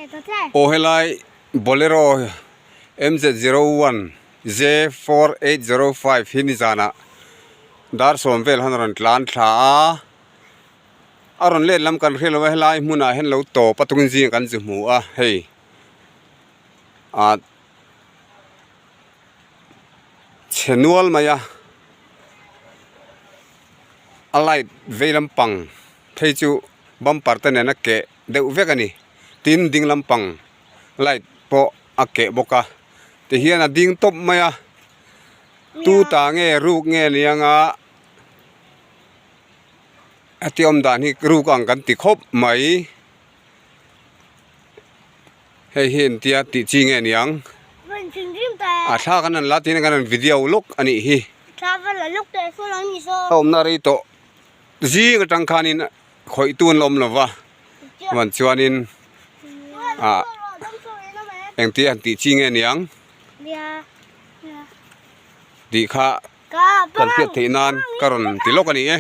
Aw helai Bolero MZ01 J4805 hi nizanah dar sawm vel han rawn tlan thla a, a rawn let lam kan hria lo a helai hmunah hian lo tawp a tungin zing kan zu hmu a hei ah chhe nual mai a a light vei lampang phei chu bumper te nen a keh deuh vek a ni tin ding lampang light pawh a keh bawk a tihian a ding tawp mai a tu ta nge ruk nge nia nga heti awm dan hi ruk ang kan ti khawp mai hei hi engtia tih chi nge niang a thla kan han la tiin kan han video lawk a nih hi a awmna rei tawh zing atang khanin khawih tu an la awm lo va chuan chuanin ah engtia han tih chi nge niang tih kha kan hriat theih nan ka rawn ti lawk a ni e.